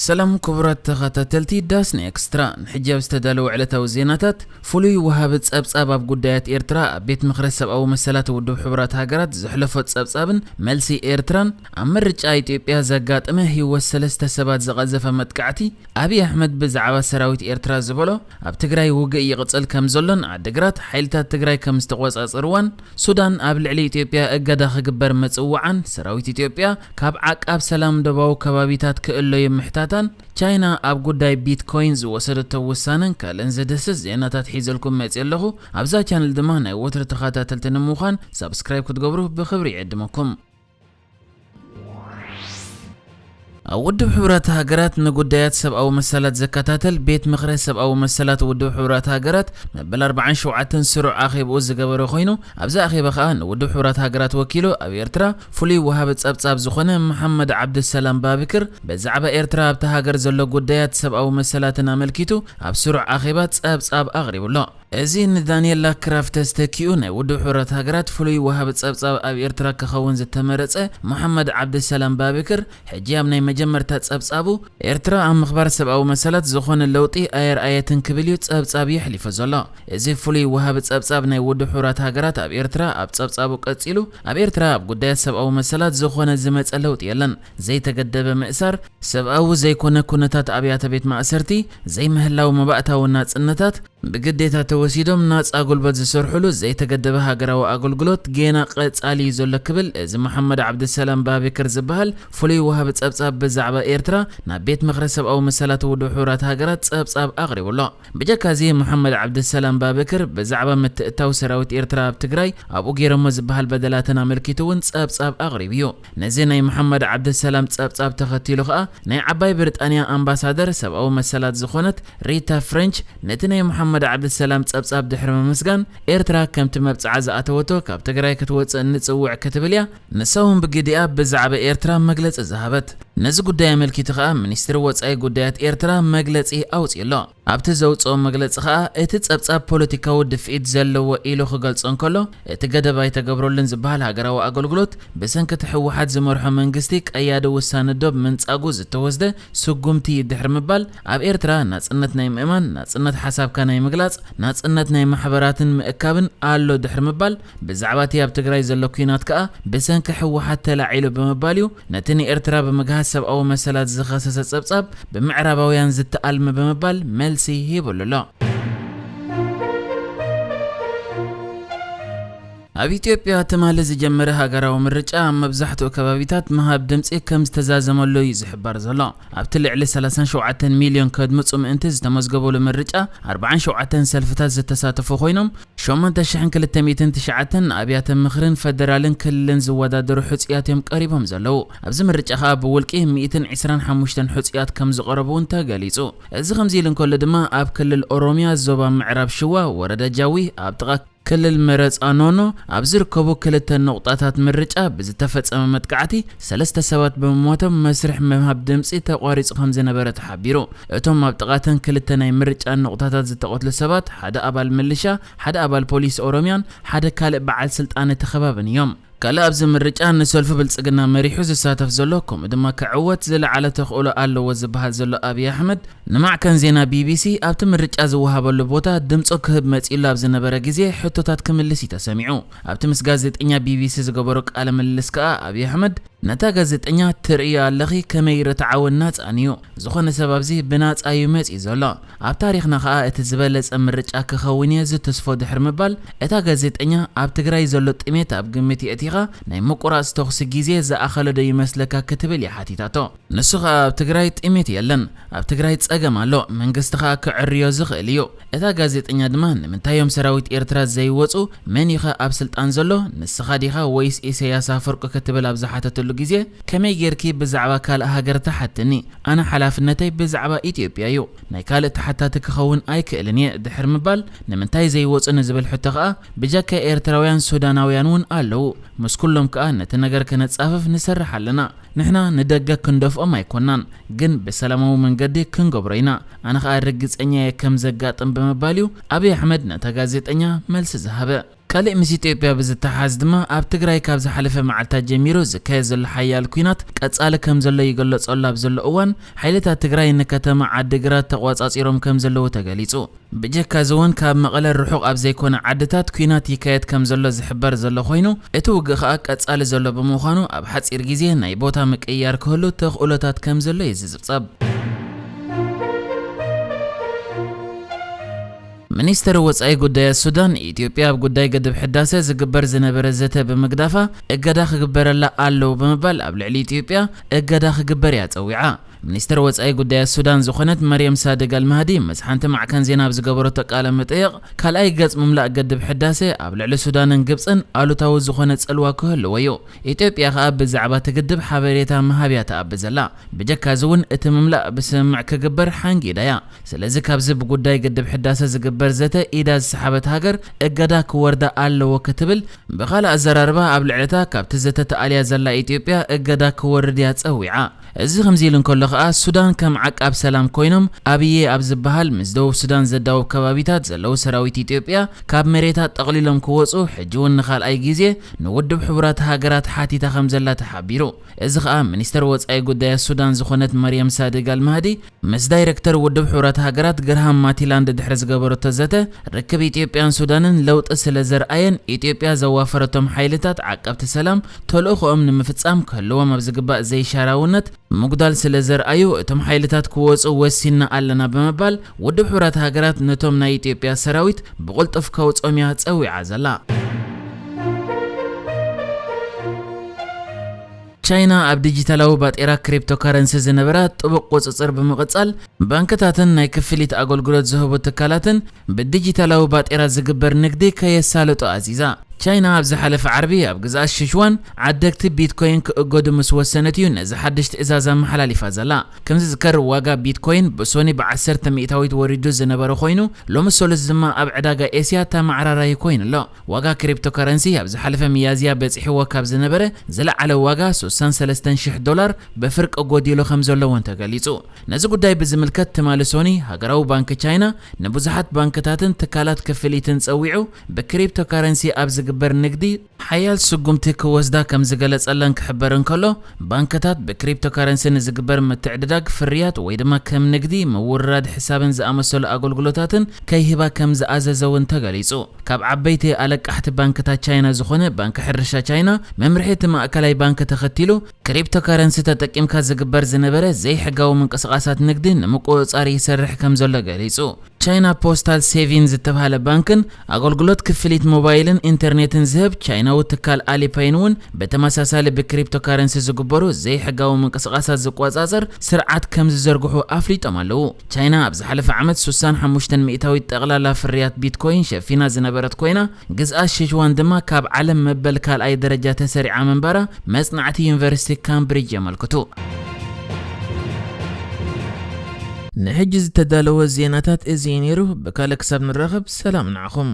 ሰላም ክቡራት ተኸታተልቲ ዳስና ኤክስትራ፣ ንሕጂ ኣብ ዝተዳለወ ዕለታዊ ዜናታት፣ ፍሉይ ወሃቢ ጸብጻብ ኣብ ጉዳያት ኤርትራ ኣብ ቤት ምኽሪ ሰብኣዊ መሰላት ውድብ ሕቡራት ሃገራት ዘሕለፎ ጸብጻብን መልሲ ኤርትራን፣ ኣብ ምርጫ ኢትዮጵያ ዘጋጠመ ህይወት ሰለስተ ሰባት ዝቐዘፈ መጥቃዕቲ፣ ኣብይ ኣሕመድ ብዛዕባ ሰራዊት ኤርትራ ዝበሎ፣ ኣብ ትግራይ ውግእ ይቕጽል ከም ዘሎን ዓድግራት ሓይልታት ትግራይ ከም ዝተቖጻጸርዋን፣ ሱዳን ኣብ ልዕሊ ኢትዮጵያ እገዳ ክግበር ምጽውዓን፣ ሰራዊት ኢትዮጵያ ካብ ዓቃብ ሰላም ዶባዊ ከባቢታት ክእለዩ ምሕታታን፣ ቻይና ኣብ ጉዳይ ቢትኮይን ዝወሰደቶ ውሳነን ካልእን ዝድህስስ ዜናታት ሒዘልኩም መጽእ ኣለኹ። ኣብዛ ቻነል ድማ ናይ ወትሩ ተኸታተልቲ ንምዃን ሳብስክራይብ ክትገብሩ ብኽብሪ ይዕድመኩም። ኣብ ውድብ ሕቡራት ሃገራት ንጉዳያት ሰብኣዊ መሰላት ዘከታተል ቤት ምኽሪ ሰብኣዊ መሰላት ውድብ ሕቡራት ሃገራት መበል ኣርባዓን ሸውዓተን ስሩዕ ኣኼብኡ ዝገበረ ኮይኑ፣ ኣብዚ ኣኼባ ከኣ ንውድብ ሕቡራት ሃገራት ወኪሉ ኣብ ኤርትራ ፍሉይ ወሃቢ ጸብጻብ ዝኾነ መሓመድ ዓብደሰላም ባብክር ብዛዕባ ኤርትራ ኣብታ ሃገር ዘሎ ጉዳያት ሰብኣዊ መሰላትን ኣመልኪቱ ኣብ ስሩዕ ኣኼባ ጸብጻብ ኣቕሪቡ ኣሎ። እዚ ንዳንኤላ ክራፍተስ ተኪኡ ናይ ውድብ ሕቡራት ሃገራት ፍሉይ ወሃቢ ጸብጻብ ኣብ ኤርትራ ክኸውን ዝተመረጸ መሓመድ ዓብደሰላም ባብክር፣ ሕጂ ኣብ ናይ መጀመርታ ጸብጻቡ፣ ኤርትራ ኣብ ምኽባር ሰብኣዊ መሰላት ዝኾነ ለውጢ ኣየርኣየትን ክብል እዩ ጸብጻብ የሕሊፉ ዘሎ። እዚ ፍሉይ ወሃቢ ጸብጻብ ናይ ውድብ ሕቡራት ሃገራት ኣብ ኤርትራ ኣብ ጸብጻቡ ቀጺሉ፣ ኣብ ኤርትራ ኣብ ጉዳያት ሰብኣዊ መሰላት ዝኾነ ዝመጸ ለውጢ የለን። ዘይተገደበ ምእሳር፣ ሰብኣዊ ዘይኮነ ኩነታት ኣብያተ ቤት ማእሰርቲ፣ ዘይምህላው መባእታዊ ናጽነታት፣ ብግዴታ ተወሲዶም ናጻ ጉልበት ዝሰርሕሉ ዘይተገደበ ሃገራዊ ኣገልግሎት ጌና ቀጻሊ እዩ ዘሎ ክብል እዚ መሓመድ ዓብደሰላም ባቤክር ዝበሃል ፍሉይ ወሃቢ ጸብጻብ ብዛዕባ ኤርትራ ናብ ቤት ምኽሪ ሰብኣዊ መሰላት ውድብ ሕቡራት ሃገራት ጸብጻብ ኣቕሪቡ ኣሎ። ብጀካ እዚ መሓመድ ዓብደሰላም ባቤክር ብዛዕባ ምትእታው ሰራዊት ኤርትራ ኣብ ትግራይ ኣብኡ ገይሮሞ ዝበሃል በደላትን ኣመልኪቱ እውን ጸብጻብ ኣቕሪቡ እዩ። ነዚ ናይ መሓመድ ዓብደሰላም ጸብጻብ ተኸቲሉ ከኣ ናይ ዓባይ ብሪጣንያ ኣምባሳደር ሰብኣዊ መሰላት ዝኾነት ሪታ ፍሬንች ነቲ ናይ መሓመድ ዓብደሰላም ጸብጻብ ድሕሪ ምምስጋን፣ ኤርትራ ከምቲ መብጽዓ ዝኣተወቶ ካብ ትግራይ ክትወጽእ ንጽውዕ ክትብል እያ። ንሳ እውን ብግዲኣ ብዛዕባ ኤርትራ መግለጺ ዝሃበት። ነዚ ጉዳይ ኣመልኪቱ ከኣ ሚኒስትሪ ወጻኢ ጉዳያት ኤርትራ መግለጺ ኣውጺኡ ኣሎ። ኣብቲ ዘውጽኦ መግለጺ ከኣ እቲ ጸብጻብ ፖለቲካዊ ድፍኢት ዘለዎ ኢሉ ክገልጾ እንከሎ፣ እቲ ገደብ ኣይተገብረሉን ዝበሃል ሃገራዊ ኣገልግሎት ብሰንኪ እቲ ህወሓት ዝመርሖ መንግስቲ ቀያዲ ውሳነ ዶብ ምንጻጉ ዝተወስደ ስጉምቲ ድሕሪ ምባል፣ ኣብ ኤርትራ ናጽነት ናይ ምእማን፣ ናጽነት ሓሳብካ ናይ ምግላጽ፣ ናጽነት ናይ ማሕበራትን ምእካብን ኣሎ ድሕሪ ምባል፣ ብዛዕባ እቲ ኣብ ትግራይ ዘሎ ኲናት ከኣ ብሰንኪ ህወሓት ተላዒሉ ብምባል እዩ ነቲ ንኤርትራ ብምግሃስ ሰብኣዊ መሰላት ዝኸሰሰ ጸብጻብ ብምዕራባውያን ዝተኣልመ ብምባል መልሲ ሂብሉ ኣሎ። ኣብ ኢትዮጵያ ትማሊ ዝጀመረ ሃገራዊ ምርጫ ኣብ መብዛሕትኡ ከባቢታት ምሃብ ድምጺ ከም ዝተዛዘመሉ እዩ ዝሕበር ዘሎ። ኣብቲ ልዕሊ ሰላሳን ሸውዓተን ሚልዮን ከድምጹ ምእንቲ ዝተመዝገበሉ ምርጫ ኣርባዓን ሸውዓተን ሰልፍታት ዝተሳተፉ ኮይኖም፣ ሸሞንተ ሽሕን ክልተ ሚእትን ትሽዓተን ንኣብያተ ምኽርን ፈደራልን ክልልን ዝወዳደሩ ሕጹያት እዮም ቀሪቦም ዘለዉ። ኣብዚ ምርጫ ከኣ ብውልቂ ሚእትን ዕስራን ሓሙሽተን ሕጹያት ከም ዝቐረቡ እውን ተገሊጹ። እዚ ከምዚ ኢሉ እንከሎ ድማ ኣብ ክልል ኦሮሚያ ዞባ ምዕራብ ሽዋ ወረዳ ጃዊ ኣብ ጥቓ ክልል መረጻ ኖኖ ኣብ ዝርከቡ ክልተ ነቑጣታት ምርጫ ብዝተፈጸመ መጥቃዕቲ ሰለስተ ሰባት ብምሞቶም መስርሕ ምሃብ ድምጺ ተቋሪጹ ከም ዝነበረ ተሓቢሩ። እቶም ኣብ ጥቓተን ክልተ ናይ ምርጫ ነቑጣታት ዝተቐትሉ ሰባት ሓደ ኣባል ምልሻ፣ ሓደ ኣባል ፖሊስ ኦሮሚያን ሓደ ካልእ በዓል ስልጣን እቲ ከባብን እዮም። ካልእ ኣብዚ ምርጫ ንሰልፉ ብልጽግና መሪሑ ዝሳተፍ ዘሎ፣ ከምኡ ድማ ክዕወት ዝለዓለ ተኽእሎ ኣለዎ ዝበሃል ዘሎ ኣብይ ኣሕመድ፣ ንማዕከን ዜና ቢቢሲ ኣብቲ ምርጫ ዝወሃበሉ ቦታ ድምጹ ክህብ መጺኡሉ ኣብ ዝነበረ ግዜ ሕቶታት ክምልስ እዩ ተሰሚዑ። ኣብቲ ምስ ጋዜጠኛ ቢቢሲ ዝገበሮ ቃለ ምልልስ ከኣ ኣብይ ኣሕመድ፣ ነታ ጋዜጠኛ ትርእዮ ኣለኺ ከመይ ርትዓውን ናጻን እዩ። ዝኾነ ሰብ ኣብዚ ብናጻ እዩ መጺኡ ዘሎ። ኣብ ታሪኽና ከኣ እቲ ዝበለጸ ምርጫ ክኸውን እየ ዝትስፎ ድሕሪ ምባል፣ እታ ጋዜጠኛ ኣብ ትግራይ ዘሎ ጥሜት ኣብ ግምት የእቲኻ ናይ ምቁራጽ ተኹሲ ግዜ ዝኣኸለ ዶ ይመስለካ ክትብል እያ ሓቲታቶ። ንሱ ከኣ ኣብ ትግራይ ጥሜት የለን፣ ኣብ ትግራይ ጸገም ኣሎ፣ መንግስቲ ከኣ ክዕርዮ ዝኽእል እዩ። እታ ጋዜጠኛ ድማ ንምንታይ እዮም ሰራዊት ኤርትራ ዘይወጹ? መን እዩ ከ ኣብ ስልጣን ዘሎ? ንስኻ ዲኻ ወይስ ኢሰያስ ኣፈወርቂ ክትብል ኣብ ዝሓተተሉ ግዜ ከመይ ጌርኪ ብዛዕባ ካልእ ሃገር ትሓትኒ? ኣነ ሓላፍነተይ ብዛዕባ ኢትዮጵያ እዩ፣ ናይ ካልእ ተሓታቲ ክኸውን ኣይክእልን እየ ድሕሪ ምባል ንምንታይ ዘይወጹ ንዝብል ሕቶ ከኣ ብጀካ ኤርትራውያን ሱዳናውያን እውን ኣለዉ፣ ምስ ኩሎም ከኣ ነቲ ነገር ከነጻፍፍ ንሰርሕ ኣለና። ንሕና ንደገ ክንደፍኦም ኣይኮናን፣ ግን ብሰላማዊ መንገዲ ክንገብሮ ኢና። ኣነ ከኣ ርግጸኛ እየ ከም ዘጋጥም ብምባል እዩ ኣብይ ኣሕመድ ነታ ጋዜጠኛ መልሲ ዝሃበ። ካልእ ምስ ኢትዮጵያ ብዝተሓዝ ድማ ኣብ ትግራይ ካብ ዝሓለፈ መዓልታት ጀሚሩ ዝካየድ ዘሎ ሓያል ኲናት ቀጻሊ ከም ዘሎ ይገለጸሉ ኣብ ዘሎ እዋን፣ ሓይልታት ትግራይ ንከተማ ዓዲግራት ተቖጻጺሮም ከም ዘለዉ ተገሊጹ። ብጀካ እዚ እውን ካብ መቐለ ርሑቕ ኣብ ዘይኮነ ዓድታት ኲናት ይካየድ ከም ዘሎ ዝሕበር ዘሎ ኮይኑ፣ እቲ ውግእ ከኣ ቀጻሊ ዘሎ ብምዃኑ ኣብ ሓጺር ግዜ ናይ ቦታ ምቅይያር ክህሉ ተኽእሎታት ከም ዘሎ እዩ ዝጽብጸብ። ሚኒስትር ወጻኢ ጉዳያት ሱዳን፣ ኢትዮጵያ ኣብ ጉዳይ ግድብ ሕዳሰ ዝግበር ዝነበረ ዘተ ብምግዳፋ እገዳ ክግበረላ ኣለዎ ብምባል ኣብ ልዕሊ ኢትዮጵያ እገዳ ክግበር እያ ጸዊዓ። ሚኒስትር ወጻኢ ጉዳያት ሱዳን ዝኾነት መርየም ሳድግ ኣልማህዲ ምስ ሓንቲ ማዕከን ዜና ኣብ ዝገበረቶ ቃለ መጠይቕ፣ ካልኣይ ገጽ ምምላእ ግድብ ሕዳሰ ኣብ ልዕሊ ሱዳንን ግብጽን ኣሉታዊ ዝኾነ ጽልዋ ክህልዎ እዩ። ኢትዮጵያ ከኣ ብዛዕባ እቲ ግድብ ሓበሬታ ምሃብ እያ ትኣቢ ዘላ። ብጀካ እዚ እውን እቲ ምምላእ ብስምምዕ ክግበር ሓንጊዳ እያ። ስለዚ ካብዚ ብጉዳይ ግድብ ሕዳሰ ዝግበር ዘተ ኢዳ ዝሰሓበት ሃገር እገዳ ክወርዳ ኣለዎ ክትብል፣ ብኻልእ ኣዘራርባ ኣብ ልዕሊ እታ ካብቲ ዘተ ተኣልያ ዘላ ኢትዮጵያ እገዳ ክወርድ እያ ጸዊዓ። እዚ ከምዚ ኢሉ እንከሎ ከኣ፣ ሱዳን ከም ዓቃብ ሰላም ኮይኖም ኣብየ ኣብ ዝበሃል ምስ ደቡብ ሱዳን ዘዳውብ ከባቢታት ዘለዉ ሰራዊት ኢትዮጵያ ካብ መሬታ ጠቕሊሎም ክወጹ ሕጂ እውን ንኻልኣይ ግዜ ንውድብ ሕቡራት ሃገራት ሓቲታ ከም ዘላ ተሓቢሩ። እዚ ከኣ ሚኒስተር ወጻኢ ጉዳያት ሱዳን ዝኾነት መርየም ሳድግ ኣልማህዲ ምስ ዳይረክተር ውድብ ሕቡራት ሃገራት ግርሃም ማቲላንድ ድሕሪ ዝገበረቶ ዘተ፣ ርክብ ኢትዮጵያን ሱዳንን ለውጢ ስለ ዘርኣየን ኢትዮጵያ ዘዋፈረቶም ሓይልታት ዓቀብቲ ሰላም ተልእኾኦም ንምፍጻም ክህልዎም ኣብ ዝግባእ ዘይሻራውነት ምጉዳል ስለ ዘርኣዩ፣ እቶም ሓይልታት ክወጹ ወሲንና ኣለና ብምባል ውድብ ሕቡራት ሃገራት ነቶም ናይ ኢትዮጵያ ሰራዊት ብቕልጡፍ ከውጾም እያ ጸዊዓ ዘላ። ቻይና ኣብ ዲጂታላዊ ባጤራ ክሪፕቶካረንሲ ዝነበራ ጥቡቕ ቁጽጽር ብምቕጻል፣ ባንክታትን ናይ ክፍሊት ኣገልግሎት ዝህቡ ትካላትን ብዲጂታላዊ ባጤራ ዝግበር ንግዲ ከየሳልጡ ኣዚዛ። ቻይና ኣብ ዝሓለፈ ዓርቢ ኣብ ግዝኣት ሽሽዋን ዓደግቲ ቢትኮይን ክእገዱ ምስ ወሰነት እዩ ነዚ ሓድሽ ትእዛዝ ኣመሓላሊፋ ዘላ። ከም ዝዝከር፣ ዋጋ ቢትኮይን ብሶኒ ብዓሰርተ ሚእታዊት ወሪዱ ዝነበረ ኮይኑ፣ ሎሚ ሰሉስ ድማ ኣብ ዕዳጋ ኤስያ ተመዓራራዪ ኮይኑ ኣሎ። ዋጋ ክሪፕቶካረንሲ ኣብ ዝሓለፈ ሚያዝያ በጺሕዎ ካብ ዝነበረ ዝለዓለ ዋጋ ሱሳን ሰለስተን ሽሕ ዶላር ብፍርቂ ጎዲሉ ከም ዘሎ እውን ተገሊጹ። ነዚ ጉዳይ ብዝምልከት ትማሊ ሶኒ ሃገራዊ ባንኪ ቻይና ንብዙሓት ባንክታትን ትካላት ክፍሊትን ጸዊዑ ብክሪፕቶካረንሲ ኣብ ዝግበር ንግዲ ሓያል ስጉምቲ ክወስዳ ከም ዝገለጸለን ክሕበር እንከሎ፣ ባንክታት ብክሪፕቶካረንሲ ንዝግበር ምትዕድዳግ ፍርያት ወይ ድማ ከም ንግዲ ምውርራድ ሕሳብን ዝኣመሰሉ ኣገልግሎታትን ከይህባ ከም ዝኣዘዘ እውን ተገሊጹ። ካብ ዓበይቲ ኣለቃሕቲ ባንክታት ቻይና ዝኾነ ባንኪ ሕርሻ ቻይና፣ መምርሒ እቲ ማእከላይ ባንኪ ተኸቲሉ፣ ክሪፕቶካረንሲ ተጠቂምካ ዝግበር ዝነበረ ዘይሕጋዊ ምንቅስቓሳት ንግዲ ንምቁጽጻር ይሰርሕ ከም ዘሎ ገሊጹ። ቻይና ፖስታል ሴቪን ዝተባህለ ባንክን ኣገልግሎት ክፍሊት ሞባይልን ኢንተርኔትን ዝህብ ቻይናዊ ትካል ኣሊፓይን እውን ብተመሳሳሊ ብክሪፕቶካረንሲ ዝግበሩ ዘይሕጋዊ ምንቅስቓሳት ዝቆጻጸር ስርዓት ከም ዝዘርግሑ ኣፍሊጦም ኣለዉ። ቻይና ኣብ ዝሓለፈ ዓመት ሱሳን ሓሙሽተ ሚእታዊት ጠቕላላ ፍርያት ቢትኮይን ሸፊና ዝነበረት ኮይና፣ ግዝኣት ሽሽዋን ድማ ካብ ዓለም መበል ካልኣይ ደረጃ ተሰሪዓ ምንባራ መጽናዕቲ ዩኒቨርሲቲ ካምብሪጅ የመልክቱ። ንሕጂ ዝተዳለወ ዜናታት እዚ እዩ ነይሩ። ብካልእ ክሳብ ንራኸብ፣ ሰላም ንዓኹም።